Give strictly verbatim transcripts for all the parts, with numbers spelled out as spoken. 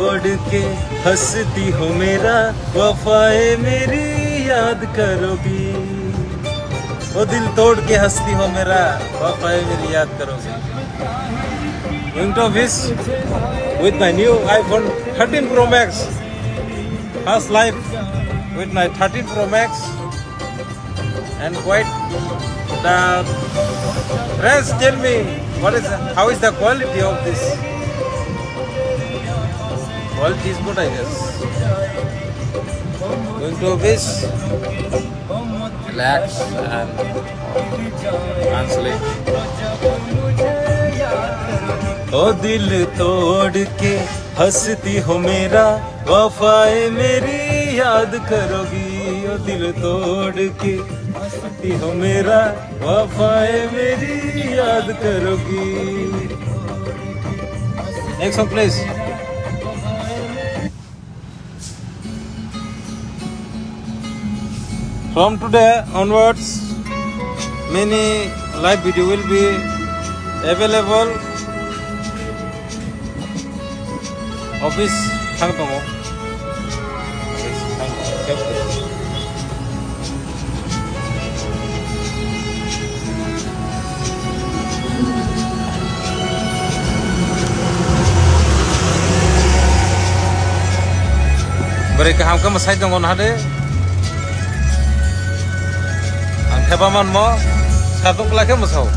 तोड़ के हंसती हो मेरा, वफाएं मेरी याद करोगी। ओ दिल तोड़ के हंसती हो मेरा, वफाएं मेरी याद करोगी। Going to office with my new iPhone thirteen Pro Max. First life with my thirteen Pro Max. And quite the friends tell me what is, how is the quality of this? Quality is good, I guess. Going to office, relax and, and sleep. ओ दिल तोड़ के हंसती हो मेरा, वफाएं मेरी याद करोगी। ओ दिल तोड़ के हंसती हो मेरा, वफाएं मेरी याद करोगी। Next song, please. From today onwards, many live video will be available. Office thang tongo. Office thang tongo. Bwrwi kaham khe mwsai tongo naha de. Ang theba manmo, satung kwlai khe mwsao.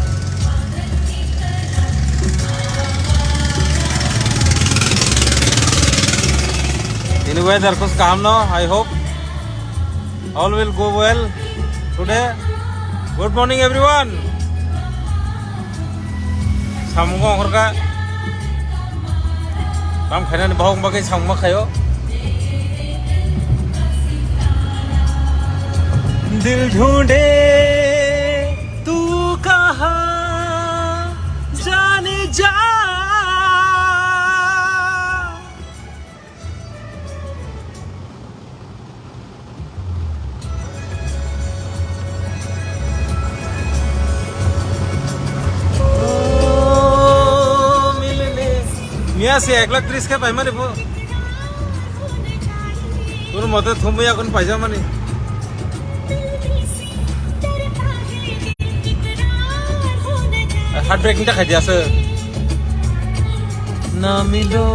Tini weather kos kaham no, I hope all will go well today. Good morning, everyone. Samung ongkhorkha. Tam khainani bahok bagwi samung ma khaio. दिल ढूंढे तू कहाँ जाने जा। Miya se ek lakh tris khe paimani bo. Kono mote thumwi akon paijamani. Heartbreaking ta khaidi ase. Na milo,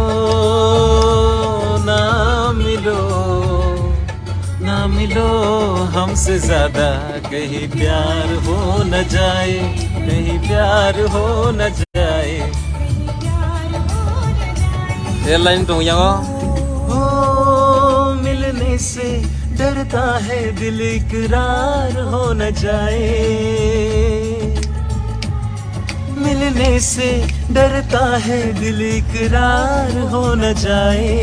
na milo, na milo humse zyada, kahin pyar ho na jaye, kahin pyar ho na jaye. Airline tong yango. ओ मिलने से डरता है दिल इकरार हो न जाए, मिलने से डरता है दिल इकरार हो न जाए।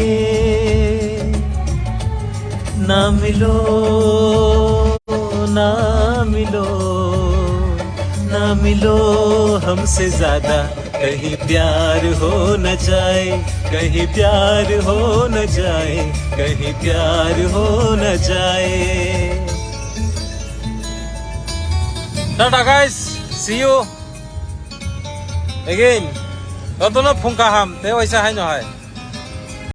ना मिलो, ना मिलो, ना मिलो हमसे ज्यादा, कहीं प्यार हो न जाए, कहीं प्यार हो न जाए, कहीं प्यार हो न जाए। Tata guys, see you again. Jotono phung kaham, tei waisa haino hai.